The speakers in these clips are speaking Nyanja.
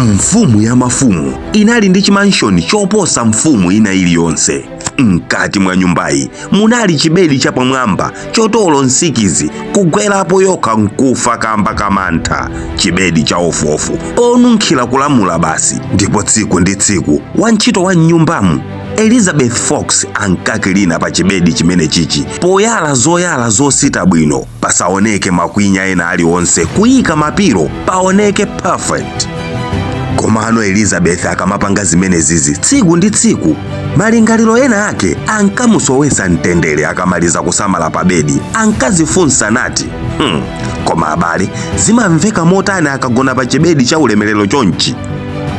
Mfumu ya mafumu inali ndi chimanshoni choposa mfumu ina iliyonse. Mkati mwa nyumbayi munali chibedi chapamwamba chotolo nsikizi kugwerapo yokha nkufa kamba kamantha, chibedi cha ofuofu onunkhira kulamula basi. Ndipo tsiku ndi tsiku wantchito wa mnyumbamu Elizabeth Fox ankakilina pa chibedi chimene chichi poyala zoyala zosita bwino, pasaoneke makwinya ena aliwonse, kuyika mapilo paoneke perfect. Komano Elizabeth akamapanga zimenezizi tsiku ndi tsiku, malingaliro ena ake ankamusowesa mtendere. Akamaliza kusamala pa bedi ankazifunsa nati, koma abale, zimamveka motani akagona pa chibedi cha ulemerero chonchi?"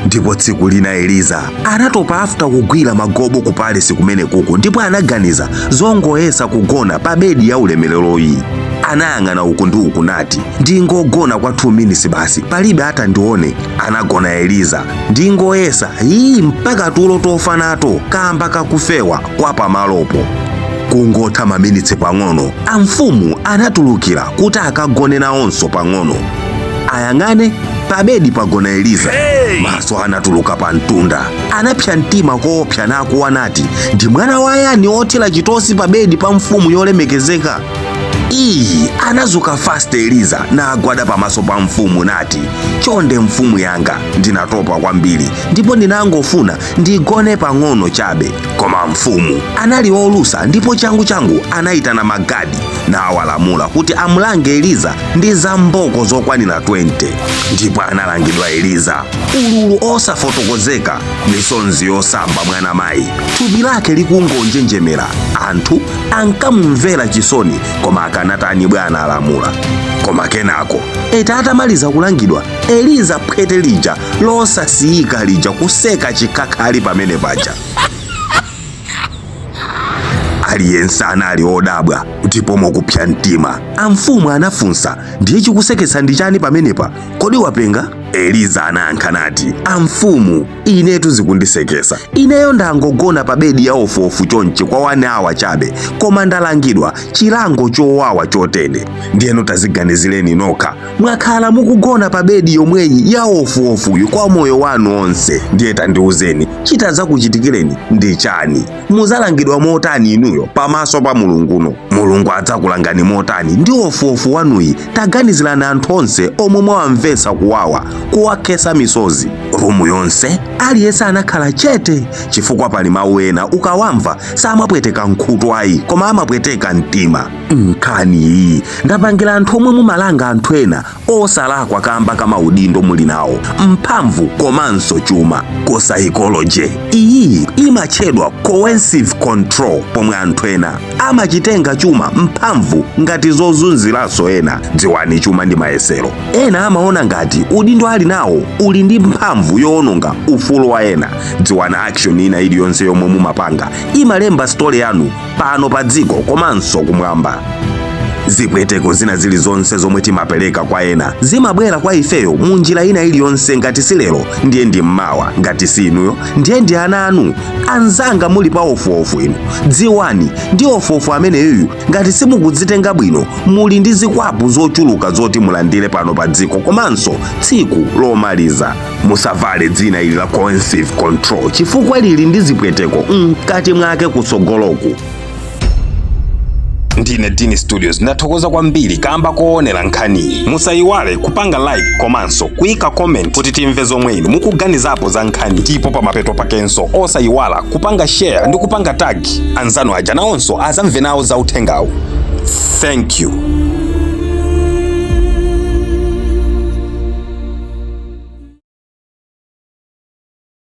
Ndipo tsiku lina Eliza anatopa after kugwira magobo ku palace kumene kuku, ndipo anaganiza zongoyesa kugona pa bedi ya ulemereroyi. Anayang'ana uku ndi uku nati, "Ndingogona kwa 2 minutes basi, palibe atandione." Anagona Eliza, ndingoyesa iyi, mpaka tulo tofa nato kamba kakufewa kwa pamalopo. Kungotha maminitsi pang'ono, amfumu anatulukira kuti akagone nawonso pang'ono. Ayang'ane pabedi pagona Eliza, maso anatuluka pa mtunda. Anapsa mtima koopsa nakuwa nati, "Ndi mwana wa yani othera chitosi pa bedi pa mfumu yolemekezeka iyi?" Anazuka fast Eliza nagwada pamaso pa mfumu nati, "Chonde mfumu yanga, ndinatopa kwambiri ndipo ndinangofuna ndigone pang'ono chabe." Koma mfumu anali olusa ndipo changu-changu anayitana magadi nawalamula kuti amulange Eliza ndi zamboko zokwanira 20. Ndipo analangidwa Eliza, ululu osafotokozeka, misonzi yosamba mwana mayi, thupi lake likungonjenjemera. Anthu ankamumvera chisoni, koma akanatani? Bwana alamula. Koma kenako eti atamaliza kulangidwa Eliza, phwete lija losasiyika lija, kuseka chikhakhali pamene paja. Aliyense anali odabwa ndipo mokupsa mtima amfumu anafunsa, "Ndiye chikuseketsa ndi chani pamenepa? Kodi wapenga?" Eliza anayankha nati, "Amfumu, inetu zikundisekesa. Ineyo ndangogona pa bedi ya ofuofu chonchi kwa 1 hour chabe, koma ndalangidwa chilango chowawa chotere. Ndiyeno taziganizireni nokha, mwakhala mukugona pa bedi yomweyi ya ofuofuyu kwa moyo wanu onse. Ndiye tandiuzeni, chitadzakuchitikireni ndi chani? Muzalangidwa motani inuyo pamaso pa Mulunguno? Mulungu adzakulangani motani ndi ofuofu wanuyi? Taganizirani anthu onse omwe mwawamvetsa kuwawa, kuwakhesa misozi." Room yonse aliyense anakhala chete, chifukwa pali mawu ena ukawamva samapweteka nkhutu ayi, koma amapweteka mtima. Nkhani iyi ndapangira anthu omwe mumalanga anthu ena osalakwa kamba kamaudindo muli nawo, mphamvu komanso chuma. Ku psychology iyi imatchedwa coercive control, pomwe anthu ena amachitenga chuma, mphamvu ngati zozunziranso ena. Dziwani, chuma ndi mayesero. Ena amaona ngati udindo ali nawo uli ndi mphamvu yowononga ufulu wa ena. Dziwani, action ina iliyonse yomwe mumapanga imalemba story yanu pano pa dziko komanso kumwamba. Zipweteko zina zilizonse zomwe timapereka kwa ena zimabwera kwa ifeyo mu njira ina iliyonse. Ngati si lero, ndiye ndi mmawa. Ngati si inuyo, ndiye ndi ana anu. Anzanga muli pa ofuofu inu, dziwani ndi ofuofu ameneyoyu, ngati simukudzitenga bwino, muli ndi zikwapu zochuluka zoti mulandire pano pa dziko komanso tsiku lomaliza. Musavale dzina ili la coercive control, chifukwa lili ndi zipweteko mkati mwake kutsogoloku. Ndine Dini Studios, ndathokoza kwambiri kamba koonera nkhaniyi. Musayiwale kupanga like komanso kuyika comment kuti timve zomwe inu mukuganizapo za nkhani. Ndipo pamapeto pakenso osayiwala kupanga share ndi kupanga tag anzanu aja, nawonso azamve nawo za uthengawu. Thank you.